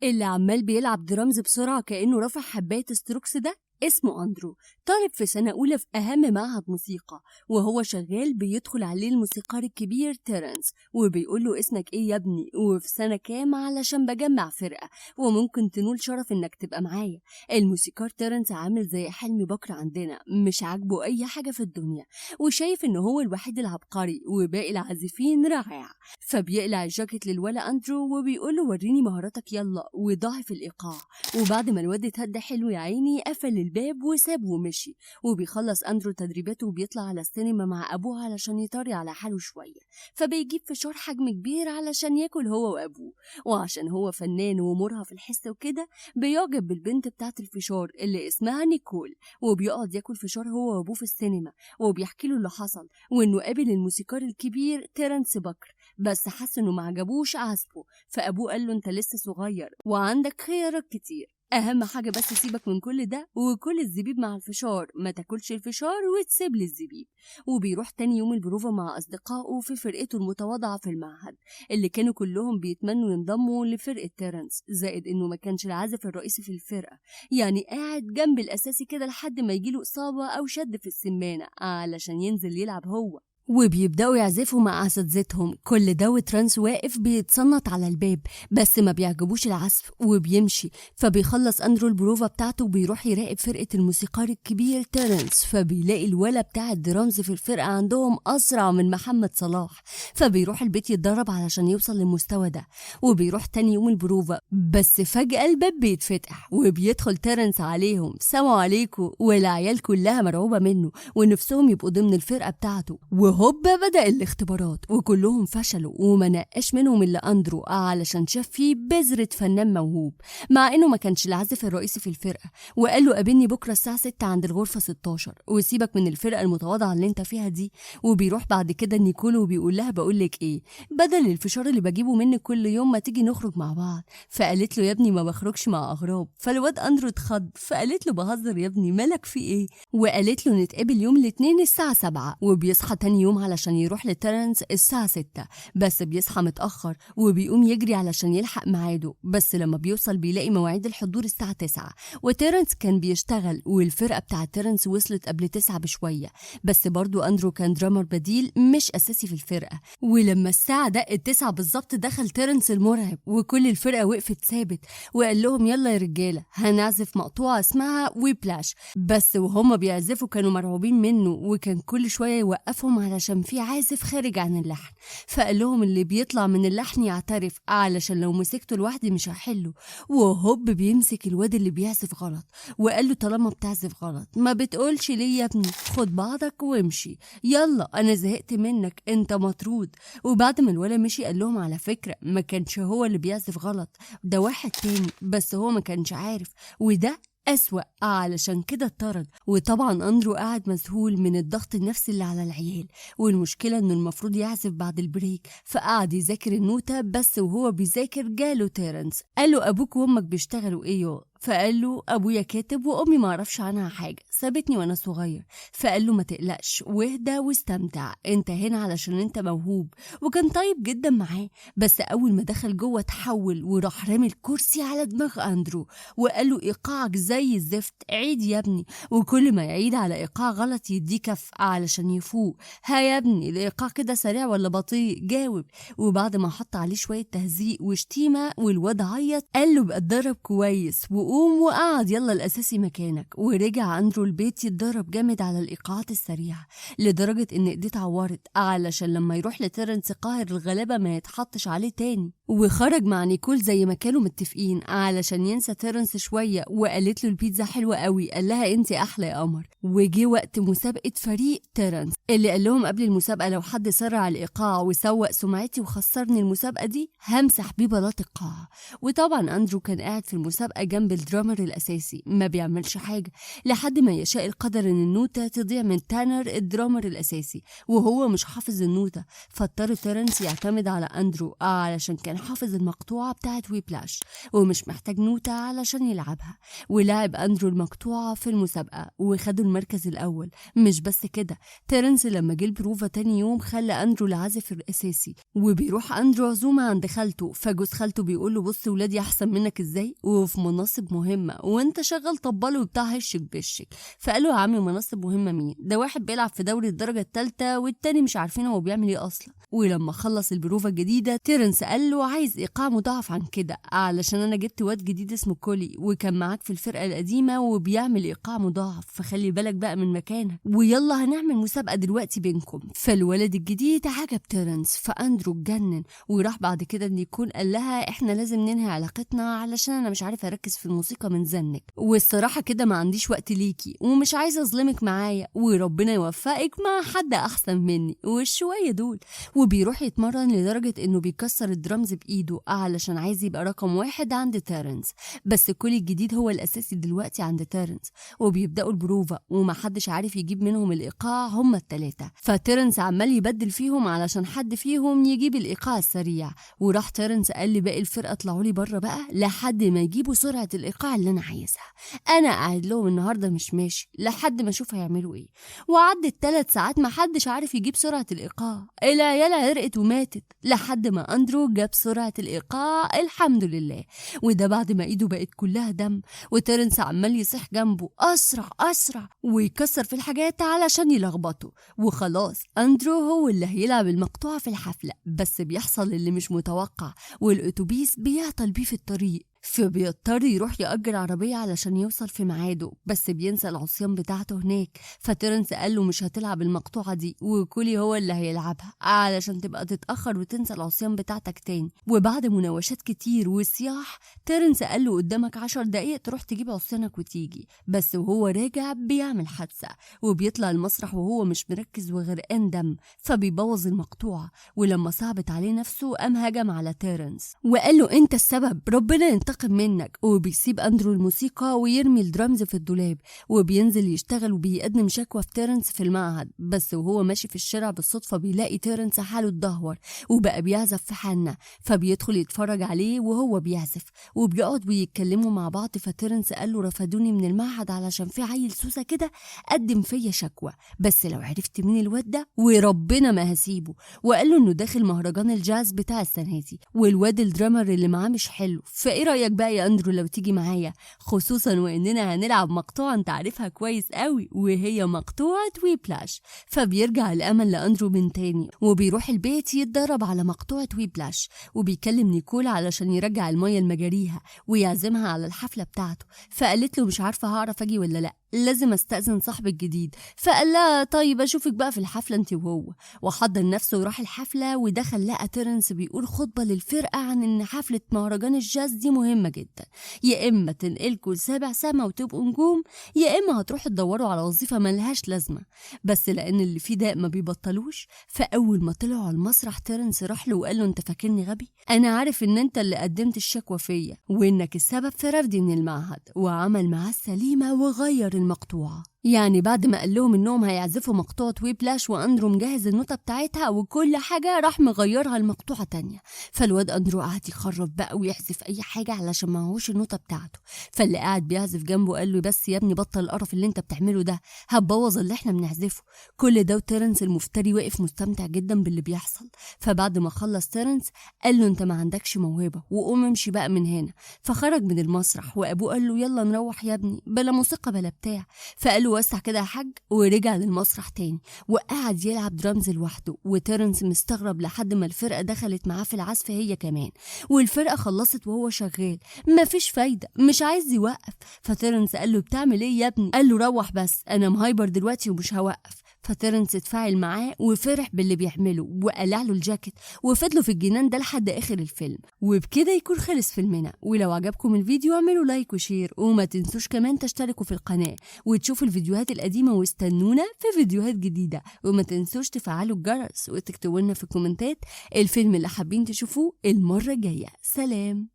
اللي عمال بيلعب درامز بسرعة كأنه رافع حباية ستروكس ده اسمه أندرو، طالب في سنة أولى في أهم معهد موسيقى. وهو شغال بيدخل عليه الموسيقار الكبير تيرنس وبيقول له اسمك ايه يا ابني وفي سنة كام علشان بجمع فرقة وممكن تنول شرف انك تبقى معايا. الموسيقار تيرنس عامل زي حلمي بكر عندنا، مش عاجبه اي حاجة في الدنيا وشايف ان هو الوحيد العبقري وباقي العازفين رائع. فبيقلع الجاكيت للولا أندرو وبيقول له وريني مهاراتك يلا، وضاعف الإيقاع. وبعد ما الواد اتهدى حلو يا عيني قفل الباب وسابه ومشي. وبيخلص أندرو تدريباته وبيطلع على السينما مع أبوه علشان يطري على حاله شوية. فبيجيب فشار حجم كبير علشان ياكل هو وأبوه، وعشان هو فنان ومرهف الحس وكده بيعجب بالبنت بتاعة الفشار اللي اسمها نيكول، وبيقعد ياكل فشار هو وأبوه في السينما وبيحكي له اللي حصل وإنه قابل الموسيقار الكبير تيرنس بكر، بس حس إنه ما عجبوش عزفه. فأبوه قال له أنت لسه صغير وعندك خيارات كتير، اهم حاجة بس سيبك من كل ده وكل الزبيب مع الفشار، ما تاكلش الفشار وتسيب لي الزبيب. وبيروح تاني يوم البروفه مع اصدقائه في فرقته المتواضعة في المعهد اللي كانوا كلهم بيتمنوا ينضموا لفرقة تيرنس، زائد انه ما كانش العازف الرئيسي في الفرقة، يعني قاعد جنب الاساسي كده لحد ما يجيله اصابه او شد في السمانه علشان ينزل يلعب هو. وبيبدأوا يعزفوا مع أساتذتهم. كل ده وترانس واقف بيتصنت على الباب بس ما بيعجبوش العزف وبيمشي. فبيخلص أندرو البروفة بتاعته وبيروح يراقب فرقة الموسيقار الكبير تيرنس، فبيلاقي الولا بتاع الدرامز في الفرقة عندهم أسرع من محمد صلاح، فبيروح البيت يتدرب علشان يوصل للمستوى ده. وبيروح تاني يوم البروفة، بس فجأة الباب بيتفتح وبيدخل تيرنس عليهم، سلام عليكم، والعيال كلها مرعوبة منه ونفسهم يبقوا ضمن الفرقة بتاعته. وهوب بدأ الاختبارات وكلهم فشلوا وما نقاش منهم إلا أندرو علشان شاف فيه بذرة فنان موهوب، مع إنه ما كانش العازف الرئيسي في الفرقة. وقال له قابلني بكرة الساعة 6 عند الغرفة 16 وسيبك من الفرقة المتواضعة اللي انت فيها دي. وبيروح بعد كده نيكول وبيقول لها بقولك ايه، بدل الفشار اللي بجيبه منك كل يوم ما تيجي نخرج مع بعض. فقالت له يا ابني ما بخرجش مع أغراب. فالواد أندرو اتخض، فقالت له بهزر يا ابني مالك في ايه، وقالت له نتقابل يوم الاثنين الساعة 7. وبيصحى تاني يوم علشان يروح لتيرنس الساعة 6، بس بيصحى متأخر وبيقوم يجري علشان يلحق ميعاده، بس لما بيوصل بيلاقي مواعيد الحضور الساعة 9، وتيرنس كان بيشتغل والفرقة بتاعة تيرنس وصلت قبل 9 بشوية، بس برضو أندرو كان drummer بديل مش أساسي في الفرقة. ولما الساعة دقت 9 بالظبط دخل تيرنس المرعب وكل الفرقة وقفت ثابت وقال لهم يلا يا رجالة هنعزف مقطوعة اسمها Whiplash. بس وهم بيعزفوا كانوا مرعوبين منه وكان كل شوية يوقفهم علشان في عازف خارج عن اللحن، فقال لهم اللي بيطلع من اللحن يعترف علشان لو مسكته لوحدي مش هحله. وهوب بيمسك الواد اللي بيعزف غلط وقال له طالما بتعزف غلط ما بتقولش ليه يا ابني، خد بعضك وامشي يلا انا زهقت منك انت مطرود. وبعد ما الولا مشي قال لهم على فكرة ما كانش هو اللي بيعزف غلط، ده واحد تاني بس هو ما كانش عارف، وده أسوأ علشان كده اتطرد. وطبعا أندرو قاعد مذهول من الضغط النفسي اللي على العيال، والمشكلة انه المفروض يعزف بعد ال break، فقعد يذاكر النوتة بس وهو بيذاكر جاله تيرنس قال له أبوك وأمك بيشتغلوا ايه؟ فقال له أبويا كاتب وأمي معرفش عنها حاجة، سابتني وأنا صغير. فقال له ما تقلقش واهدى واستمتع، انت هنا علشان انت موهوب. وكان طيب جدا معاه، بس أول ما دخل جوه تحول وراح رامي الكرسي على دماغ أندرو وقال له إيقاعك زي الزفت، عيد يا ابني. وكل ما يعيد على إيقاع غلط يديه كف علشان يفوق، ها يا ابني الإيقاع كده سريع ولا بطيء؟ جاوب. وبعد ما حط عليه شوية تهزيق وشتيمة والواد عيط قال له بقى اتدرب كويس وقوم وقعد يلا الأساسي مكانك. ورجع أندرو البيت يتدرب جامد على الإيقاعات السريعة لدرجة إن إيديه اتعورت علشان لما يروح لتيرنس قاهر الغلابة ما يتحطش عليه تاني. وخرج مع نيكول زي ما كانوا متفقين علشان ينسى تيرنس شوية، وقالت له البيتزا حلوة قوي، قال لها انت أحلى يا قمر. وجي وقت مسابقة فريق تيرنس اللي قال لهم قبل المسابقة لو حد سرع الإيقاع وسوق سمعتي وخسرني المسابقة دي همسح بيه بلاط القاعة. وطبعا أندرو كان قاعد في المسابقة جنب ال drummer الأساسي ما بيعملش حاجة، لحد ما يشاء القدر إن النوتة تضيع من تانر ال drummer الأساسي وهو مش حافظ النوتة، فاضطر تيرنس يعتمد على أندرو علشان كان حافظ المقطوعة بتاعت ويبلاش ومش محتاج نوتة علشان يلعبها. ولعب أندرو المقطوعة في المسابقة وخدوا المركز الأول. مش بس كده، تيرنس لما جه البروفا تاني يوم خلى أندرو العازف الأساسي، وبيروح أندرو عزومة عند خالته، فجوز خالته بيقول له بص ولادي أحسن منك إزاي وفي مناصب مهمة وأنت شغال طبال وبتاع هشك بشك. فقال له يا عمي مناصب مهمة مين؟ ده واحد بيلعب في دوري الدرجة الثالثة والتاني مش عارفين هو بيعمل إيه أصلا. ولما خلص البروفا الجديدة تيرنس قال له عايز إيقاع مضاعف عن كده علشان أنا جبت واد جديد اسمه كولي وكان معاك في الفرقة القديمة وبيعمل إيقاع مضاعف، فخلي بالك بقى من مكانك، ويلا هنعمل مسابقة دلوقتي بينكم. فالولد الجديد عجب تيرنس، فأندرو اتجنن وراح بعد كده نيكول قال لها احنا لازم ننهي علاقتنا علشان انا مش عارف اركز في الموسيقى من زنك، والصراحة كده ما عنديش وقت ليكي ومش عايزة اظلمك معايا، وربنا يوفقك مع حد احسن مني والشوية دول. وبيروح يتمرن لدرجة انه بيكسر الدرامز بايده علشان عايز يبقى رقم 1 عند تيرنس، بس كل الجديد هو الاساسي دلوقتي عند تيرنس. وبيبدأوا البروفا ومحدش عارف يجيب منهم الايقاع هما التلاتة، فتيرنس عمال يبدل فيهم علشان حد فيهم يجيب الايقاع السريع. وراح تيرنس قال لباقي الفرقة اطلعوا لي بره بقى لحد ما يجيبوا سرعة الايقاع اللي انا عايزها، انا قاعد لهم النهارده مش ماشي لحد ما اشوف هيعملوا ايه. وعدت 3 ساعات ما حدش عارف يجيب سرعة الايقاع، العيال عرقت وماتت لحد ما اندرو جاب سرعة الايقاع الحمد لله، وده بعد ما ايده بقت كلها دم. وتيرنس عمال يصيح جنبه اسرع اسرع ويكسر في الحاجات علشان يلخبطه. وخلاص اندرو هو اللي هيلعب المقطوعة في الحفلة، بس بيحصل اللي مش متوقع والاتوبيس بيعطل بيه في الطريق، فبيضطر يروح يأجر عربية علشان يوصل في ميعاده، بس بينسى العصيان بتاعته هناك. فتيرنس قال له مش هتلعب المقطوعة دي وكولي هو اللي هيلعبها علشان تبقى تتأخر وتنسى العصيان بتاعتك تاني. وبعد مناوشات كتير وصياح تيرنس قال له قدامك 10 دقايق تروح تجيب عصيانك وتيجي، بس وهو راجع بيعمل حادثة وبيطلع المسرح وهو مش مركز وغرقان دم، فبيبوظ المقطوعة. ولما صعبت عليه نفسه قام هجم على تيرنس وقال له انت السبب، ربنا ينتقم منك. وبيسيب أندرو الموسيقى ويرمي الدرامز في الدولاب وبينزل يشتغل وبيقدم شكوى في تيرنس في المعهد. بس وهو ماشي في الشارع بالصدفة بيلاقي تيرنس حاله اتدهور وبقى بيعزف في حنة، فبيدخل يتفرج عليه وهو بيعزف وبيقعد ويتكلموا مع بعض. فتيرنس قال له رفضوني من المعهد علشان في عيل سوسة كده قدم فيا شكوى، بس لو عرفت مين الواد ده وربنا ما هسيبه. وقال له انه داخل مهرجان الجاز بتاع السنة دي والواد ال drummer اللي معاه مش حلو، فايه رأيك بقى يا أندرو لو تيجي معايا، خصوصا وإننا هنلعب مقطوعة انت عارفها كويس قوي وهي مقطوعة ويبلاش. فبيرجع الأمل لأندرو من تاني وبيروح البيت يتدرب على مقطوعة ويبلاش، وبيكلم نيكول علشان يرجع المية لمجاريها ويعزمها على الحفلة بتاعته. فقالت له مش عارفة هعرف أجي ولا لأ، لازم استأذن صاحبي الجديد. فقال لها طيب اشوفك بقى في الحفلة انت وهو. وحضر نفسه وراح الحفلة ودخل لقى تيرنس بيقول خطبة للفرقة عن ان حفلة مهرجان الجاز دي مهمة جدا، يا اما تنقلكوا لسابع سما وتبقوا نجوم، يا اما هتروحوا تدوروا على وظيفة ملهاش لازمة. بس لان اللي فيه داء ما بيبطلوش، فاول ما طلعوا على المسرح تيرنس راح له وقال له انت فاكرني غبي؟ انا عارف ان انت اللي قدمت الشكوى فيا وانك السبب في رفضي من المعهد. وعمل معاه السليمة وغير المقطوعة. يعني بعد ما قال لهم انهم هيعزفوا مقطوعة ويبلاش واندرو مجهز النوتة بتاعتها وكل حاجة، راح مغيرها المقطوعة تانية. فالواد اندرو قعد يخرب بقى ويحذف اي حاجة علشان معهوش النوتة بتاعته. فاللي قاعد بيعزف جنبه قال له بس يا ابني بطل القرف اللي انت بتعمله ده، هتبوظ اللي احنا بنعزفه. كل ده وتيرنس المفتري واقف مستمتع جدا باللي بيحصل. فبعد ما خلص تيرنس قال له انت ما عندكش موهبة وقوم امشي بقى من هنا. فخرج من المسرح وابوه قال له يلا نروح يا ابني بلا موسيقى بلا بتاع. فقال له وسع كده يا حاج، ورجع للمسرح تاني وقعد يلعب درامز لوحده. وتيرنس مستغرب لحد ما الفرقة دخلت معاه في العزف هي كمان، والفرقة خلصت وهو شغال مفيش فايده، مش عايز يوقف. فتيرنس قال له بتعمل ايه يا ابني؟ قال له روح بس انا مهايبر دلوقتي ومش هوقف. فتيرنس اتفاعل معاه وفرح باللي بيعمله وقلع له الجاكيت وفضلوا في الجنان ده لحد اخر الفيلم. وبكده يكون خلص فيلمنا. ولو عجبكم الفيديو اعملوا like و share، وما تنسوش كمان تشتركوا في القناة وتشوفوا الفيديوهات القديمة، واستنونا في فيديوهات جديدة. وما تنسوش تفعلوا الجرس وتكتبوا لنا في الكومنتات الفيلم اللي حابين تشوفوه المرة الجاية. سلام.